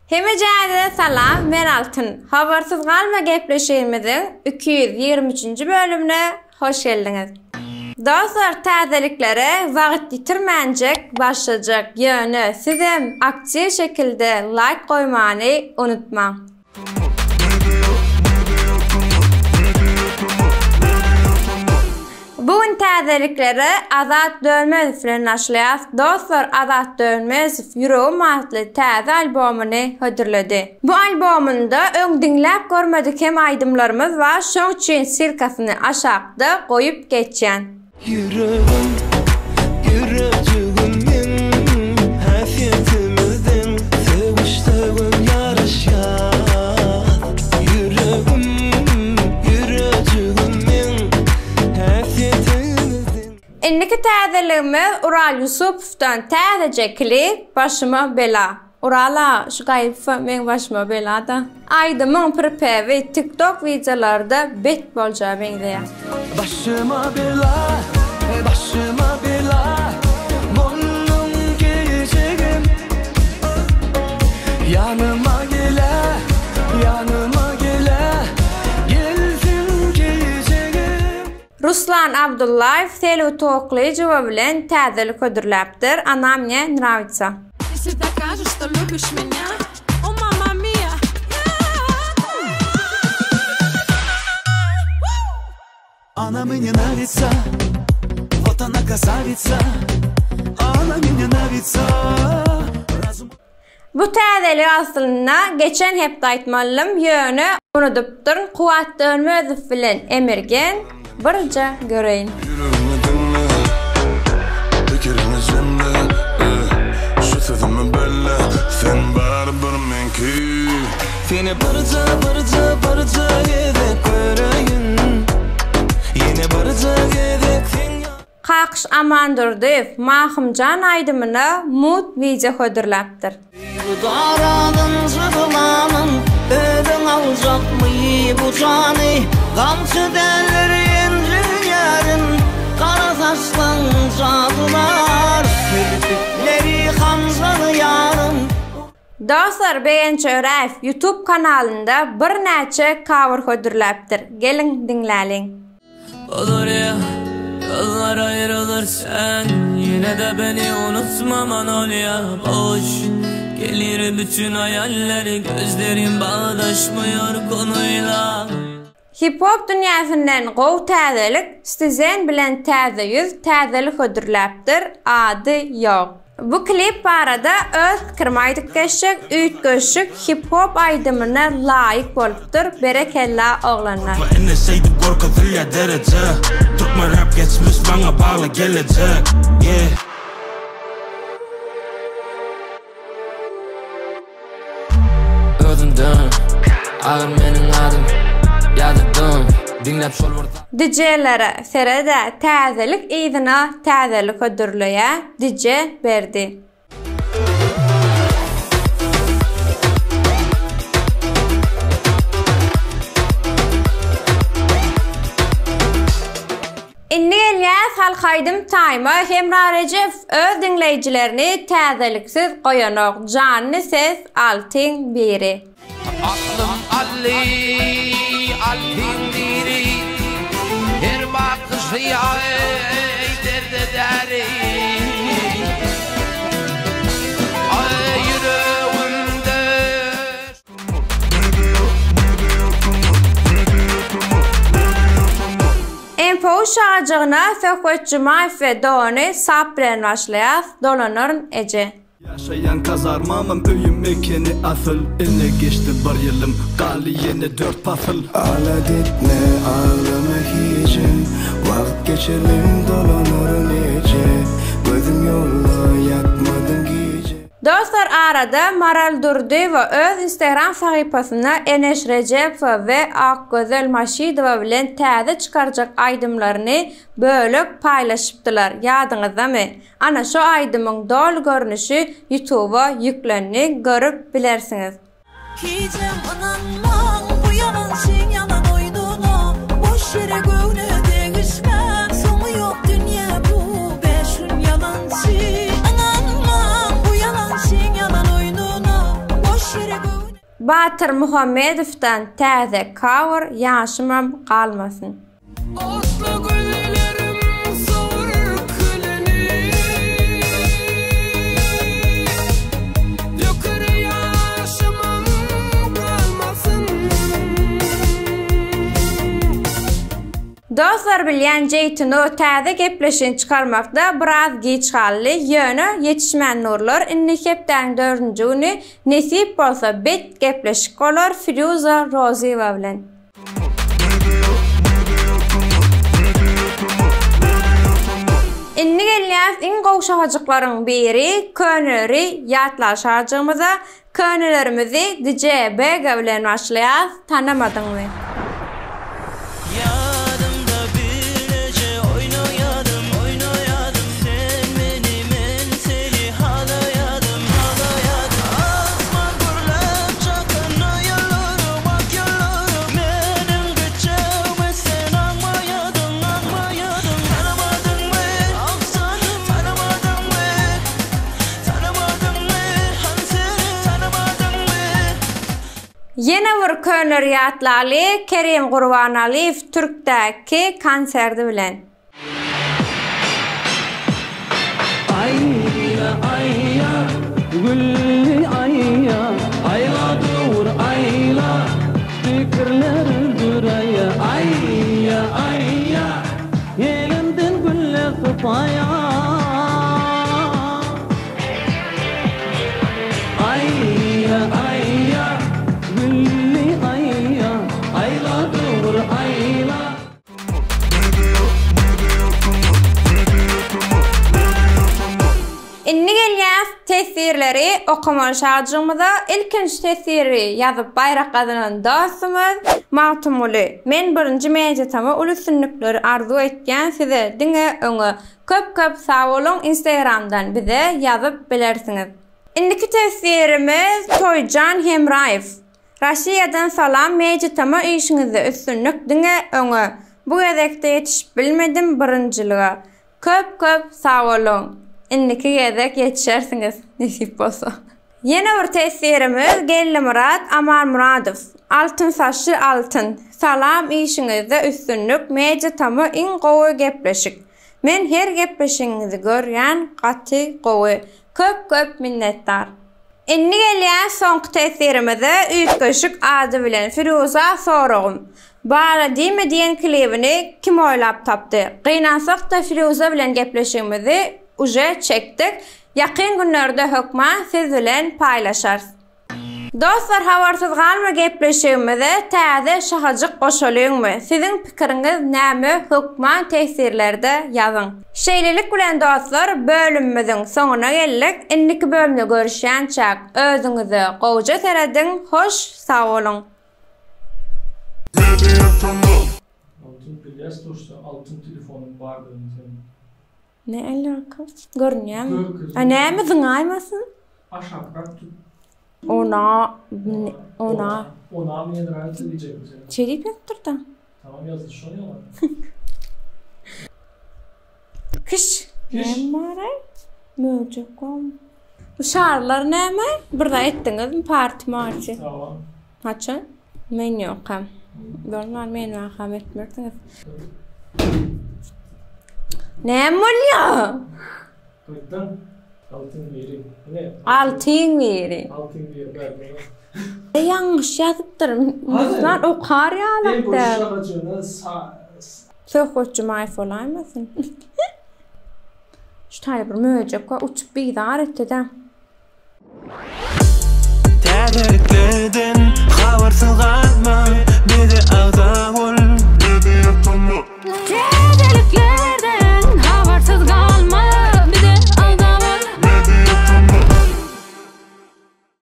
Hemejäňize salam men Altyn. Habarsyz galma gepleşigimiziň 223-nji bölümine hoş geldiňiz. Dostlar täzeliklere wagt ýitirmänjek başlajak ýöne sizem aktiw şekilde laýk goýmany unutmaň. Bu gün täzeliklere Azat Dönmezow bilen başlaýas. Dostlar Azat Dönmezow Ýüregim atly täze albomyny hödürledi. Bu albomynda öň diňläp görmedik hem aýdymlarymyz bar, şoň üçin ssylkasyny aşakda goýup geçýän. Ýüregim, ýürejigim meň, Häsiýetimiz deň, Sögüşsegem ýaraşýas. Ýüregim, ýürejigim meň, Häsiýetimiz deň. Indiki täzeligimiz Ural Ýusupowdan täzeje klip Başyma bela. Urala şu gaýypsa meň başyma belada. Aýdymyň pripewi tiktok wideolarda bet boljaga meňzeýär. Başyma bela, başyma bela bolduň gejegim Ýanyma gelä, ýanyma gelä gelsin gejegim. Ruslan Abdullaýew Selbi Toklyjowa bilen täzelik hödürläpdir, Ona mne nrawitsa. Bu täzeligi aslynda geçen hepde aýtmalydym, ýöne unudypdyryn. Kuwat Dönmezow bilen Emirgen birje göreýin. Ýüregiňi diňle, pikiriňi jemle, eh, Şu sözümi belle, sen barybir meňki. Seni birje, birje, birje gezek göreýin Ýene birje gezek seň ýa. Kakyş Amandurdyýew Mahymjan aýdymyna mugt wideo hödürläpdir. Daranyn jygylanyn özüň aljakmy bu jany Gamçy däldir ýenjilýärin gara saçlaň jadylar Kirpikleri hanjar ýarym. Dostlar Begenç Öräýew YouTube kanalynda birnäçe cover hödürläpdir. Geliň diňläliň. Olur ya yollar ayrılır sen Yine de beni unutma Manolya Boş gelir bütün hayaller Gözlerim bağdaşmıyor konuyla Hip-hop dünýäsinden gowy täzelik, Stizen bilen täze ýüz täzelik hödürläpdir, ady ýok. Bu klip barada öz pikirimi aýdyp geçjek, üýtgeşik hip-hop aýdymyna laýyk bolupdyr, berekella oglanlar. Ine şeýdip görkezilýär dereje Türkmen rap geçmiş maňa bagly gelejek yeah. Özümden agyr meniň adym Ýadadym diňläp şol bir DJ-lere seredä täzelik yzyna täzelik hödürleýä DJ Berdi. Indi gelýäs halk aýdym taýma Hemra Rejepow öz diňleýjilerini täzeliksiz goýanok janly ses altyň biri. Aklym aldy altyň biri Her bakyşy aý derde däri Aý ýüregimde MPU şajygyna Söhbet Jumaýew we dogany Sap bilen başlaýas, Dolanaryn eje. Ýaşaýan kazarmamam öýüm ekeni asyl Ine geçdi bir ýylym galdy ýene dört pasyl. Alada etme aglama hijem Wagt geçer men dolanaryn eje Gözüm ýolda ýatmadym gije. Dostlar arada Maral Durdyýewa öz instagram sahypasynda Eneş Rejepowa we Akgözel Maşidowa bilen täze çykarjak aýdymlaryny bölek paýlaşypdylar ýadyňyzdamy? Ana şo aýdymyň doly görnüşi ýutuba ýüklendi görüp bilersiňiz. Hijem ynanmaň bu ýalançyň ýalan oýnuna Boş ýere göwne degişmäň soňy ýok dünýe bu bäş gün ýalançy Ynanmaň bu ýalançyň ýalan oýnuna Boş ýere. Batyr Muhammedowdan täze cover Ýaşymam galmasyn. Otly gözlerim sowur külüni Döker ýaşymam galmasyn. Dostlar bilýän Jeýtunu täze gepleşigini çykarmakda biraz giç galdy, ýöne ýetişmän durlar, indi hepdäniň dördünji güni nesip bolsa bet gepleşik bolar Firýuza Rozyýewa bilen. Indi gelýäs iň gowy şahajyklaryň biri köneleri ýatlar şahajygymyza Könelerimizi DJ Bega bilen başlaýas tanamadyňmy. Ýadymda bileje oýnaýadym oýnaýadym sen meni men seni halaýadym halaýadym Asman gürläp çakanda ýyllaryň ak ýyllaryň meniň gitjegimi sen aňmaýadyň aňmaýadyň Tanamadyňmy ah janym tanamadyňmy Tanamadyňmy han seni tanamadyňmy. Ýene bir köneleri ýatlaly Kerim Gurbanalyýew türkdäki konserdi bilen. Aýýa aýýa gülli aýýa aýla dur aýla pikirler öldür aýýa aýýa aýýa elimden güller sypaýa. Aýýa, aýýa, gülli aýýa, aýla dur, aýla. Indi gelýäs teswirleri okamaly şajygymyza. Ilkinji teswiri ýazyp baýrak gazanan dostumyz Magtymguly. Men birinji mediatama uly üstünlikleri arzuw etýän size diňe öňe. Köp köp sag boluň instagramdan bize ýazyp bilersiňiz. Indiki teswirimiz Toýjan Hemraýew. Rossiýadan salam Media-tm işiňizde üstünlik diňe öňe. Bu gezekde ýetişip bilmedim birinjilige. Köp köp sag boluň. Indiki gezek ýetişersiňiz nesip bolsa. Ýene bir teswirimiz Geldimyrat Amanmyradow. Altyn saçly Altyn. Salam işiňizde üstünlik Media tm iň gowy gepleşik. Men her gepleşigiňizi görýän gaty gowy. Köp köp minnetdar. Indi gelýäs soňky teswirimize üýtgeşik ady bilen Firuza soragym. Bala diýme diýen klibini kim oýlap tapdy? Gynansakda Firuza bilen gepleşigimizi uje çekdik. Ýakyn günlerde hökman siz bilen paýlaşarys. Dostlar habarsyz galma gepleşigimize täze şahajyk goşalyňmy? Siziň pikiriňiz näme hökman teswirlerde ýazyň. Şeýlelik bilen dostlar bölümimiziň soňuna geldik. Indiki bölümde görüşýänçäk özüňize gowja serediň hoş sag boluň. Altyn bilýäs dursa altyn telefonyň bardygyny seniň. Ne alaka? Görünýärmi? A näme zyňaýmasyn? Aşakrak tut. Ona ona. Ona mne nravится diýjekmi sen? Şeý diýip ýazypdyr-da. Tamam ýazdy şony ýalan. Kiş. Näme bar-aý? Möjek barmy? Bu şarlar näme? Bir zat etdiňizmi party marty? Sawa. Haçan? Men ýokam. Bolman men wakam etmersiňiz. Näme bolýa? Gaýtdan altyň biri. Ine. Altyň biri. Altyň biri bärde. Ýalňyş ýazypdyr. Musulman okar ýalak däl. Söhbet Jumaýew bolaýmasyn? Şu taýda bir möjek bar, uçup bizar etdi-de. Täzeliklerden habarsyz galma.